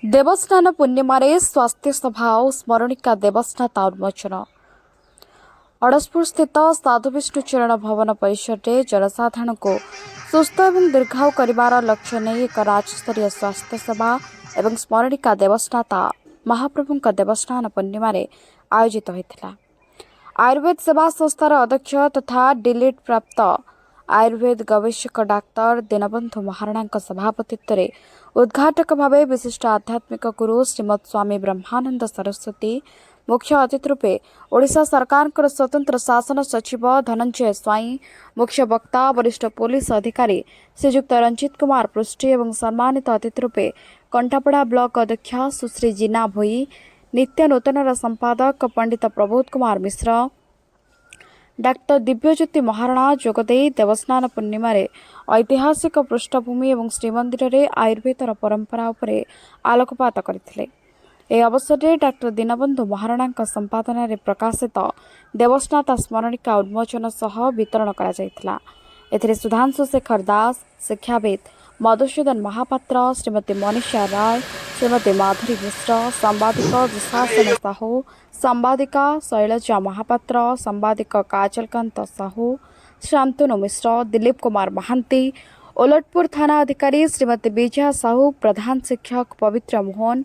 ଦେବସ୍ନାନ ପୂର୍ଣ୍ଣିମାରେ ସ୍ୱାସ୍ଥ୍ୟ ସଭା ଓ ସ୍ମରଣିକା ଦେବସ୍ନାତା ଉନ୍ମୋଚନ। ଅଡ଼ଶପୁର ସ୍ଥିତ ସାଧୁ ବିଷ୍ଣୁ ଚରଣ ଭବନ ପରିସରରେ ଜନସାଧାରଣଙ୍କୁ ସୁସ୍ଥ ଏବଂ ଦୀର୍ଘାୟୁ କରିବାର ଲକ୍ଷ୍ୟ ନେଇ ଏକ ରାଜ୍ୟସ୍ତରୀୟ ସ୍ୱାସ୍ଥ୍ୟ ସେବା ଏବଂ ସ୍ମରଣିକା ଦେବସ୍ନାତା ମହାପ୍ରଭୁଙ୍କ ଦେବସ୍ନାନ ପୂର୍ଣ୍ଣିମାରେ ଆୟୋଜିତ ହୋଇଥିଲା। ଆୟୁର୍ବେଦ ସେବା ସଂସ୍ଥାର ଅଧ୍ୟକ୍ଷ ତଥା ଡିଲିଟ୍ ପ୍ରାପ୍ତ ଆୟୁର୍ବେଦ ଗବେଷକ ଡାକ୍ତର ଦୀନବନ୍ଧୁ ମହାରଣାଙ୍କ ସଭାପତିତ୍ୱରେ ଉଦ୍ଘାଟକ ଭାବେ ବିଶିଷ୍ଟ ଆଧ୍ୟାତ୍ମିକ ଗୁରୁ ଶ୍ରୀମଦ୍ ସ୍ୱାମୀ ବ୍ରହ୍ମାନନ୍ଦ ସରସ୍ୱତୀ, ମୁଖ୍ୟ ଅତିଥି ରୂପେ ଓଡ଼ିଶା ସରକାରଙ୍କର ସ୍ୱତନ୍ତ୍ର ଶାସନ ସଚିବ ଧନଞ୍ଜୟ ସ୍ୱାଇଁ, ମୁଖ୍ୟ ବକ୍ତା ବରିଷ୍ଠ ପୋଲିସ ଅଧିକାରୀ ଶ୍ରୀଯୁକ୍ତ ରଞ୍ଜିତ କୁମାର ପୃଷ୍ଟି ଏବଂ ସମ୍ମାନିତ ଅତିଥି ରୂପେ କଣ୍ଟାପଡ଼ା ବ୍ଲକ ଅଧ୍ୟକ୍ଷା ସୁଶ୍ରୀ ଜିନା ଭୋଇ, ନିତ୍ୟ ନୂତନର ସମ୍ପାଦକ ପଣ୍ଡିତ ପ୍ରବୋଧ କୁମାର ମିଶ୍ର, ଡାକ୍ତର ଦିବ୍ୟଜ୍ୟୋତି ମହାରଣା ଯୋଗଦେଇ ଦେବସ୍ନାନ ପୂର୍ଣ୍ଣିମାରେ ଐତିହାସିକ ପୃଷ୍ଠଭୂମି ଏବଂ ଶ୍ରୀମନ୍ଦିରରେ ଆୟୁର୍ବେଦର ପରମ୍ପରା ଉପରେ ଆଲୋକପାତ କରିଥିଲେ। ଏହି ଅବସରରେ ଡାକ୍ତର ଦୀନବନ୍ଧୁ ମହାରଣାଙ୍କ ସମ୍ପାଦନାରେ ପ୍ରକାଶିତ ଦେବସ୍ନାତା ସ୍ମରଣିକା ଉନ୍ମୋଚନ ସହ ବିତରଣ କରାଯାଇଥିଲା। ଏଥିରେ ସୁଧାଂଶୁ ଶେଖର ଦାସ, ଶିକ୍ଷାବିତ୍ ମଧୁସୂଦନ ମହାପାତ୍ର, ଶ୍ରୀମତୀ ମନୀଷା ରାୟ, ଶ୍ରୀମତୀ ମାଧୁରୀ ମିଶ୍ର, ସାମ୍ବାଦିକ ଦୁଃଶାସନ ସାହୁ, ସାମ୍ବାଦିକା ଶୈଳଜା ମହାପାତ୍ର, ସାମ୍ବାଦିକ କାଜଲକାନ୍ତ ସାହୁ, ଶାନ୍ତନୁ ମିଶ୍ର, ଦିଲ୍ଲୀପ କୁମାର ମହାନ୍ତି, ଓଲଟପୁର ଥାନା ଅଧିକାରୀ ଶ୍ରୀମତୀ ବିଜୟା ସାହୁ, ପ୍ରଧାନ ଶିକ୍ଷକ ପବିତ୍ର ମୋହନ,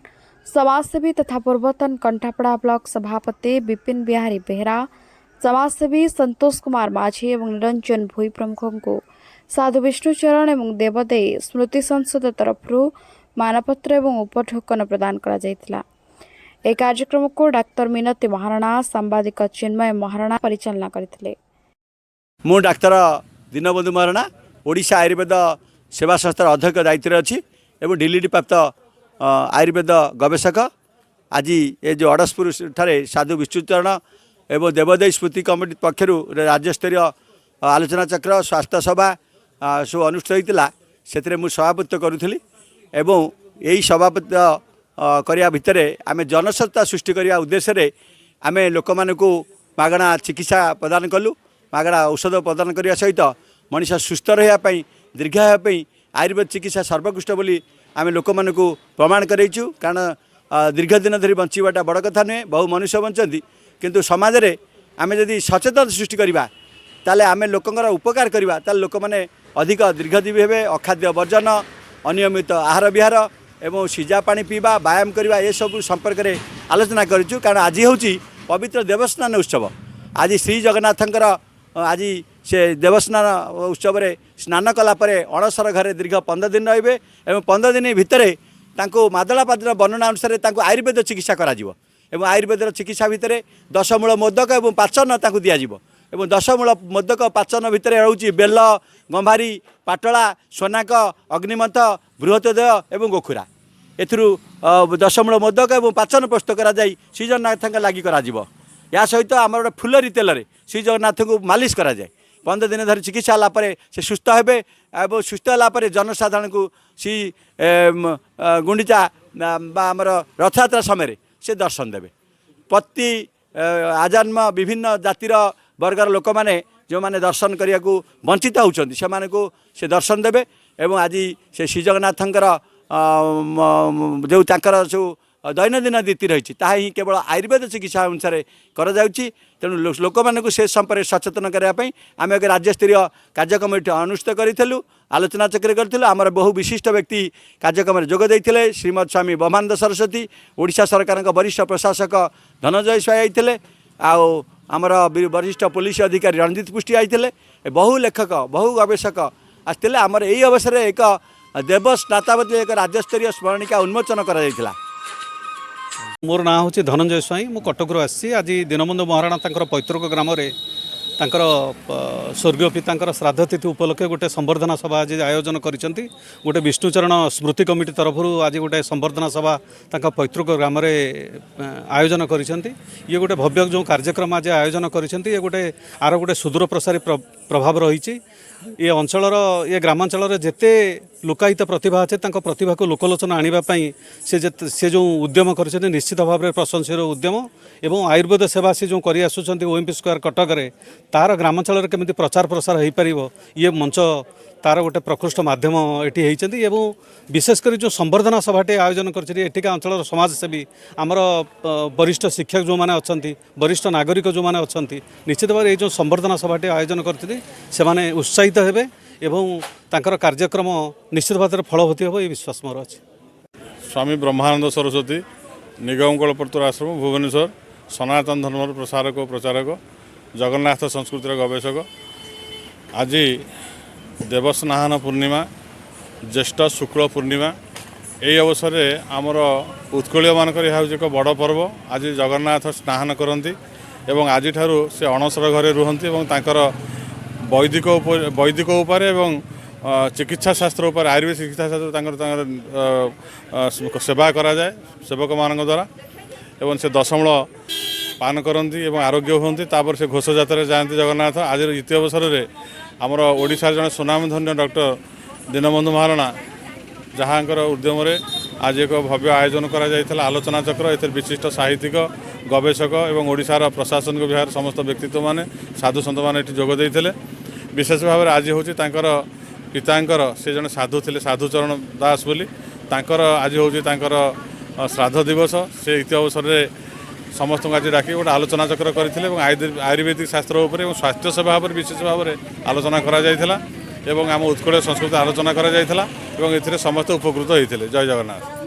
ସମାଜସେବୀ ତଥା ପୂର୍ବତନ କଣ୍ଟାପଡ଼ା ବ୍ଲକ ସଭାପତି ବିପିନ ବିହାରୀ ବେହେରା, ସମାଜସେବୀ ସନ୍ତୋଷ କୁମାର ମାଝୀ ଏବଂ ନିରଞ୍ଜନ ଭୋଇ ପ୍ରମୁଖଙ୍କୁ ସାଧୁ ବିଷ୍ଣୁଚରଣ ଏବଂ ଦେବଦେଇ ସ୍ମୃତି ସଂସଦ ତରଫରୁ ମାନପତ୍ର ଏବଂ ଉପଢୌକନ ପ୍ରଦାନ କରାଯାଇଥିଲା। ଏହି କାର୍ଯ୍ୟକ୍ରମକୁ ଡାକ୍ତର ମିନତୀ ମହାରଣା, ସାମ୍ବାଦିକ ଚିନ୍ମୟ ମହାରଣା ପରିଚାଳନା କରିଥିଲେ। ମୁଁ ଡାକ୍ତର ଦୀନବନ୍ଧୁ ମହାରଣା, ଓଡ଼ିଶା ଆୟୁର୍ବେଦ ସେବା ସଂସ୍ଥାର ଅଧ୍ୟକ୍ଷ ଦାୟିତ୍ୱରେ ଅଛି ଏବଂ ଡିଲିଟ୍ ପ୍ରାପ୍ତ ଆୟୁର୍ବେଦ ଗବେଷକ। ଆଜି ଏ ଯେଉଁ ଅଡ଼ଶପୁର ଠାରେ ସାଧୁ ବିଷ୍ଣୁଚରଣ ଏବଂ ଦେବଦେଇ ସ୍ମୃତି କମିଟି ପକ୍ଷରୁ ରାଜ୍ୟସ୍ତରୀୟ ଆଲୋଚନା ଚକ୍ର, ସ୍ୱାସ୍ଥ୍ୟ ସଭା ସବୁ ଅନୁଷ୍ଠିତ ହୋଇଥିଲା। ସେଥିରେ ମୁଁ ସଭାପତିତ୍ୱ କରୁଥିଲି ଏବଂ ଏହି ସଭାପତିତ୍ୱ କରିବା ଭିତରେ ଆମେ ଜନସତ୍ତା ସୃଷ୍ଟି କରିବା ଉଦ୍ଦେଶ୍ୟରେ ଆମେ ଲୋକମାନଙ୍କୁ ମାଗଣା ଚିକିତ୍ସା ପ୍ରଦାନ କଲୁ। ମାଗଣା ଔଷଧ ପ୍ରଦାନ କରିବା ସହିତ ମଣିଷ ସୁସ୍ଥ ରହିବା ପାଇଁ, ଦୀର୍ଘ ହେବା ପାଇଁ ଆୟୁର୍ବେଦ ଚିକିତ୍ସା ସର୍ବୋତ୍କୃଷ୍ଟ ବୋଲି ଆମେ ଲୋକମାନଙ୍କୁ ପ୍ରମାଣ କରାଇଛୁ। କାରଣ ଦୀର୍ଘ ଦିନ ଧରି ବଞ୍ଚିବାଟା ବଡ଼ କଥା ନୁହେଁ। ବହୁ ମନୁଷ୍ୟ ବଞ୍ଚନ୍ତି, କିନ୍ତୁ ସମାଜରେ ଆମେ ଯଦି ସଚେତନତା ସୃଷ୍ଟି କରିବା, ତାହେଲେ ଆମେ ଲୋକଙ୍କର ଉପକାର କରିବା, ତାହେଲେ ଲୋକମାନେ ଅଧିକ ଦୀର୍ଘଜୀବୀ ହେବେ। ଅଖାଦ୍ୟ ବର୍ଜନ, ଅନିୟମିତ ଆହାର ବିହାର ଏବଂ ସିଝା ପାଣି ପିଇବା, ବ୍ୟାୟାମ କରିବା, ଏସବୁ ସମ୍ପର୍କରେ ଆଲୋଚନା କରିଛୁ। କାରଣ ଆଜି ହେଉଛି ପବିତ୍ର ଦେବସ୍ନାନ ଉତ୍ସବ। ଆଜି ଶ୍ରୀ ଜଗନ୍ନାଥଙ୍କର ଆଜି ସେ ଦେବସ୍ନାନ ଉତ୍ସବରେ ସ୍ନାନ କଲା ପରେ ଅଣସର ଘରେ ଦୀର୍ଘ 15 ଦିନ ରହିବେ ଏବଂ 15 ଦିନ ଭିତରେ ତାଙ୍କୁ ମାଦଳାପାଦର ବର୍ଣ୍ଣନା ଅନୁସାରେ ତାଙ୍କୁ ଆୟୁର୍ବେଦ ଚିକିତ୍ସା କରାଯିବ ଏବଂ ଆୟୁର୍ବେଦର ଚିକିତ୍ସା ଭିତରେ ଦଶମୂଳ ମୋଦକ ଏବଂ ପାଚନ ତାଙ୍କୁ ଦିଆଯିବ। ଏବଂ ଦଶମୂଳ ମୋଦକ ପାଚନ ଭିତରେ ରହୁଛି ବେଲ, ଗମ୍ଭାରୀ, ପାଟଳା, ସୋନାକ, ଅଗ୍ନିମନ୍ଥ, ବୃହତୋଦୟ ଏବଂ ଗୋଖୁରା। ଏଥିରୁ ଦଶମୂଳ ମୋଦକ ଏବଂ ପାଚନ ପ୍ରସ୍ତୁତ କରାଯାଇ ଶ୍ରୀଜଗନ୍ନାଥଙ୍କ ଲାଗି କରାଯିବ। ଏହା ସହିତ ଆମର ଗୋଟେ ଫୁଲରି ତେଲରେ ଶ୍ରୀଜଗନ୍ନାଥଙ୍କୁ ମାଲିସ କରାଯାଏ। 15 ଦିନ ଧରି ଚିକିତ୍ସା ହେଲା ପରେ ସେ ସୁସ୍ଥ ହେବେ ଏବଂ ସୁସ୍ଥ ହେଲା ପରେ ଜନସାଧାରଣଙ୍କୁ ଶ୍ରୀ ଗୁଣ୍ଡିଚା ବା ଆମର ରଥଯାତ୍ରା ସମୟରେ ସେ ଦର୍ଶନ ଦେବେ। ପ୍ରତି ଆଜନ୍ମ ବିଭିନ୍ନ ଜାତିର ବର୍ଗର ଲୋକମାନେ ଯେଉଁମାନେ ଦର୍ଶନ କରିବାକୁ ବଞ୍ଚିତ ହେଉଛନ୍ତି, ସେମାନଙ୍କୁ ସେ ଦର୍ଶନ ଦେବେ। ଏବଂ ଆଜି ସେ ଶ୍ରୀଜଗନ୍ନାଥଙ୍କର ଯେଉଁ ତାଙ୍କର ସବୁ ଦୈନନ୍ଦିନ ନୀତି ରହିଛି, ତାହା ହିଁ କେବଳ ଆୟୁର୍ବେଦ ଚିକିତ୍ସା ଅନୁସାରେ କରାଯାଉଛି। ତେଣୁ ଲୋକମାନଙ୍କୁ ସେ ସମ୍ପର୍କରେ ସଚେତନ କରିବା ପାଇଁ ଆମେ ଏକ ରାଜ୍ୟସ୍ତରୀୟ କାର୍ଯ୍ୟକ୍ରମ ଏଠି ଅନୁଷ୍ଠିତ କରିଥିଲୁ, ଆଲୋଚନା ଚକ୍ର କରିଥିଲୁ। ଆମର ବହୁ ବିଶିଷ୍ଟ ବ୍ୟକ୍ତି କାର୍ଯ୍ୟକ୍ରମରେ ଯୋଗ ଦେଇଥିଲେ। ଶ୍ରୀମଦ୍ ସ୍ୱାମୀ ବ୍ରହ୍ମାନନ୍ଦ ସରସ୍ୱତୀ, ଓଡ଼ିଶା ସରକାରଙ୍କ ବରିଷ୍ଠ ପ୍ରଶାସକ ଧନଞ୍ଜୟ ସ୍ୱାଇଁ ଆଇଥିଲେ, ଆଉ ଆମର ବରିଷ୍ଠ ପୋଲିସ ଅଧିକାରୀ ରଣଜିତ ପୃଷ୍ଟି ଆଇଥିଲେ। ବହୁ ଲେଖକ, ବହୁ ଗବେଷକ ଆସିଥିଲେ। ଆମର ଏହି ଅବସରରେ ଏକ ଦେବ ସ୍ନାତାବତୀ ଏକ ରାଜ୍ୟସ୍ତରୀୟ ସ୍ମରଣିକା ଉନ୍ମୋଚନ କରାଯାଇଥିଲା। ମୋର ନାଁ ହେଉଛି ଧନଞ୍ଜୟ ସ୍ୱାଇଁ। ମୁଁ କଟକରୁ ଆସିଛି। ଆଜି ଦୀନବନ୍ଧୁ ମହାରଣା ତାଙ୍କର ପୈତୃକ ଗ୍ରାମରେ ତାଙ୍କର ସ୍ୱର୍ଗୀୟ ପିତାଙ୍କର ଶ୍ରାଦ୍ଧ ତିଥି ଉପଲକ୍ଷେ ଗୋଟେ ସମ୍ବର୍ଦ୍ଧନା ସଭା ଆଜି ଆୟୋଜନ କରିଛନ୍ତି। ଗୋଟେ ବିଷ୍ଣୁଚରଣ ସ୍ମୃତି କମିଟି ତରଫରୁ ଆଜି ଗୋଟେ ସମ୍ବର୍ଦ୍ଧନା ସଭା ତାଙ୍କ ପୈତୃକ ଗ୍ରାମରେ ଆୟୋଜନ କରିଛନ୍ତି। ଇଏ ଗୋଟେ ଭବ୍ୟ ଯେଉଁ କାର୍ଯ୍ୟକ୍ରମ ଆଜି ଆୟୋଜନ କରିଛନ୍ତି, ଇଏ ଗୋଟେ ଆର ଗୋଟେ ସୁଦୂର ପ୍ରସାରୀ ପ୍ରଭାବ ରହିଛି। ଏ ଅଞ୍ଚଳର, ଏ ଗ୍ରାମାଞ୍ଚଳରେ ଯେତେ ଲୁକାୟିତ ପ୍ରତିଭା ଅଛି, ତାଙ୍କ ପ୍ରତିଭାକୁ ଲୋକଲୋଚନ ଆଣିବା ପାଇଁ ସେ ଯେତେ ସେ ଯେଉଁ ଉଦ୍ୟମ କରିଛନ୍ତି, ନିଶ୍ଚିତ ଭାବରେ ପ୍ରଶଂସନୀୟ ଉଦ୍ୟମ। ଏବଂ ଆୟୁର୍ବେଦ ସେବା ସେ ଯେଉଁ କରି ଆସୁଛନ୍ତି ଓଏମ୍ପି ସ୍କୋୟାର କଟକରେ, ତାର ଗ୍ରାମାଞ୍ଚଳରେ କେମିତି ପ୍ରଚାର ପ୍ରସାର ହୋଇପାରିବ, ଇଏ ମଞ୍ଚ ତାର ଗୋଟେ ପ୍ରକୃଷ୍ଟ ମାଧ୍ୟମ ଏଠି ହେଇଛନ୍ତି। ଏବଂ ବିଶେଷ କରି ଯେଉଁ ସମ୍ବର୍ଦ୍ଧନା ସଭାଟି ଆୟୋଜନ କରିଛନ୍ତି, ଏଠିକା ଅଞ୍ଚଳର ସମାଜସେବୀ, ଆମର ବରିଷ୍ଠ ଶିକ୍ଷକ ଯେଉଁମାନେ ଅଛନ୍ତି, ବରିଷ୍ଠ ନାଗରିକ ଯେଉଁମାନେ ଅଛନ୍ତି, ନିଶ୍ଚିତ ଭାବରେ ଏଇ ଯେଉଁ ସମ୍ବର୍ଦ୍ଧନା ସଭାଟି ଆୟୋଜନ କରିଛନ୍ତି, ସେମାନେ ଉତ୍ସାହିତ ହେବେ ଏବଂ ତାଙ୍କର କାର୍ଯ୍ୟକ୍ରମ ନିଶ୍ଚିତ ଭାବରେ ଫଳବତୀ ହେବ, ଏ ବିଶ୍ୱାସ ମୋର ଅଛି। ସ୍ୱାମୀ ବ୍ରହ୍ମାନନ୍ଦ ସରସ୍ୱତୀ, ନିଗମ କଳ୍ପତରୁ ଆଶ୍ରମ, ଭୁବନେଶ୍ୱର। ସନାତନ ଧର୍ମର ପ୍ରସାରକ ଓ ପ୍ରଚାରକ, ଜଗନ୍ନାଥ ସଂସ୍କୃତିର ଗବେଷକ। ଆଜି ଦେବସ୍ନାନ ପୂର୍ଣ୍ଣିମା, ଜ୍ୟେଷ୍ଠ ଶୁକ୍ଳ ପୂର୍ଣ୍ଣିମା। ଏହି ଅବସରରେ ଆମର ଉତ୍କଳୀୟମାନଙ୍କର ଏହା ହେଉଛି ଏକ ବଡ଼ ପର୍ବ। ଆଜି ଜଗନ୍ନାଥ ସ୍ନାନ କରନ୍ତି ଏବଂ ଆଜିଠାରୁ ସେ ଅଣସର ଘରେ ରୁହନ୍ତି ଏବଂ ତାଙ୍କର ବୈଦିକ ଉପାୟରେ ଏବଂ ଚିକିତ୍ସା ଶାସ୍ତ୍ର ଉପରେ, ଆୟୁର୍ବେଦ ଚିକିତ୍ସା ଶାସ୍ତ୍ର ତାଙ୍କର ସେବା କରାଯାଏ ସେବକମାନଙ୍କ ଦ୍ୱାରା ଏବଂ ସେ ଦଶମୂଳ ପାନ କରନ୍ତି ଏବଂ ଆରୋଗ୍ୟ ହୁଅନ୍ତି। ତାପରେ ସେ ଘୋଷଯାତ୍ରାରେ ଯାଆନ୍ତି ଜଗନ୍ନାଥ। ଆଜିର ଦ୍ୱିତୀୟ ଅବସରରେ ଆମର ଓଡ଼ିଶାର ଜଣେ ସୁନାମଧନ୍ୟ ଡକ୍ଟର ଦୀନବନ୍ଧୁ ମହାରଣା, ଯାହାଙ୍କର ଉଦ୍ୟମରେ ଆଜି ଏକ ଭବ୍ୟ ଆୟୋଜନ କରାଯାଇଥିଲା ଆଲୋଚନା ଚକ୍ର। ଏଥିରେ ବିଶିଷ୍ଟ ସାହିତ୍ୟିକ, ଗବେଷକ ଏବଂ ଓଡ଼ିଶାର ପ୍ରଶାସନିକ ବିଭାଗର ସମସ୍ତ ବ୍ୟକ୍ତିତ୍ୱମାନେ, ସାଧୁ ସନ୍ଥମାନେ ଏଠି ଯୋଗ ଦେଇଥିଲେ। ବିଶେଷ ଭାବରେ ଆଜି ହେଉଛି ତାଙ୍କର ପିତାଙ୍କର, ସେ ଜଣେ ସାଧୁ ଥିଲେ, ସାଧୁଚରଣ ଦାସ ବୋଲି, ତାଙ୍କର ଆଜି ହେଉଛି ତାଙ୍କର ଶ୍ରାଦ୍ଧ ଦିବସ। ସେ ଇତି ଅବସରରେ ସମସ୍ତଙ୍କୁ ଆଜି ଡାକି ଗୋଟେ ଆଲୋଚନା ଚକ୍ର କରିଥିଲେ ଏବଂ ଆୟୁର୍ବେଦିକ ଶାସ୍ତ୍ର ଉପରେ ଏବଂ ସ୍ୱାସ୍ଥ୍ୟ ସେବା ଉପରେ ବିଶେଷ ଭାବରେ ଆଲୋଚନା କରାଯାଇଥିଲା ଏବଂ ଆମ ଉତ୍କଳୀୟ ସଂସ୍କୃତି ଆଲୋଚନା କରାଯାଇଥିଲା ଏବଂ ଏଥିରେ ସମସ୍ତେ ଉପକୃତ ହୋଇଥିଲେ। ଜୟ ଜଗନ୍ନାଥ।